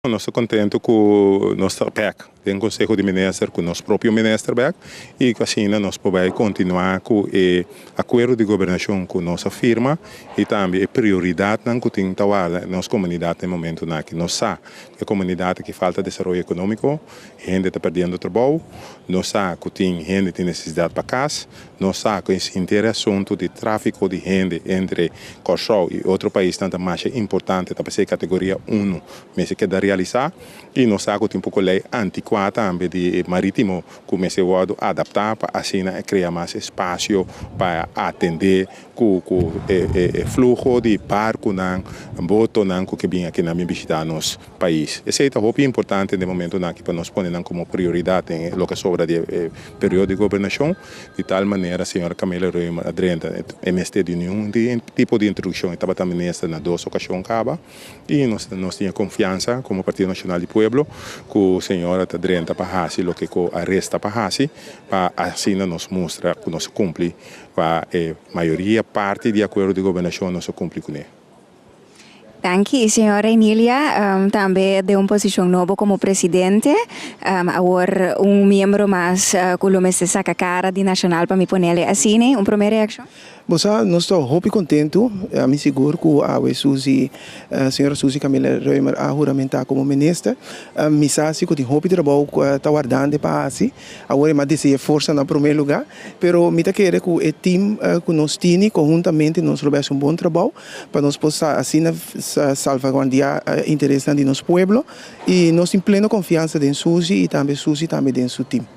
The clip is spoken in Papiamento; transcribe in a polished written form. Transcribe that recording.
Nos ta kontentu ku nos ta bèk den Konseho di Minister ku nos propio minister bèk i ku asina nos por bai kontinuá ku e akuerdo di gobernashon ku nos a firma i tambe e prioridatnan ku tin ta warda nos komunidat na e momentunan aki. Nos sa ku e komunidat aki falta desaroyo ekonómiko, hende ta perdiendo trabou, nos sa ku tin hende tin nesesidat pa kas, nos sa ku henter e asuntu di tráfiko di hende entre Kòrsou i otro paisnan ta masha importante, ta p'esei kategoria unu mester keda realisá i nos sa ku tin poko lei antikuá tambe di marítimo ku mester wòrdu adaptá pa asina e krea mas espasio pa atendé ku ku e fluho di barkunan, botonan ku ke bin akinan bin bishitá nos pais. Esei ta hopi importante den momentunan aki pa nos pone nan komo prioridat den loke sobra di e periodo di gobernashon. Di tal manera señora Camila Römer a drenta e mester di niun tipo di introdukshon. E tabata minister na dos okashon kaba i nos nos tin e konfiansa komo Partido Nashonal di Pueblo ku señora ta drenta pa hasi loke ku a resta pa hasi pa asina nos mustra ku nos a kumpli pa e mayoria parti di akuerdo di gobernashon nos a kumpli kuné. Danki, señor Emilia. Tambe den un posicion nobo como presidente. Awor un miembro mas cu lo mester saca cara di Nacional pa mi ponele asina. Un prome reaccion? Bo sa, nos ta hopi kontentu. Mi sigur ku awe Suzy, señora Suzy Camila Römer a huramentá komo minister. Mi sa si ku tin hopi trabou ku ta wardante pa hasi. Awor e mas desea forsa na promé lugá. Pero mi ta kere ku e tim ku nos tini konhuntamente nos lo bai hasi un bon trabou pa nos por sa asina salvaguardiá interesnan di nos pueblo. I nos tin pleno konfiansa den Suzy i tambe Suzy tambe den su tim.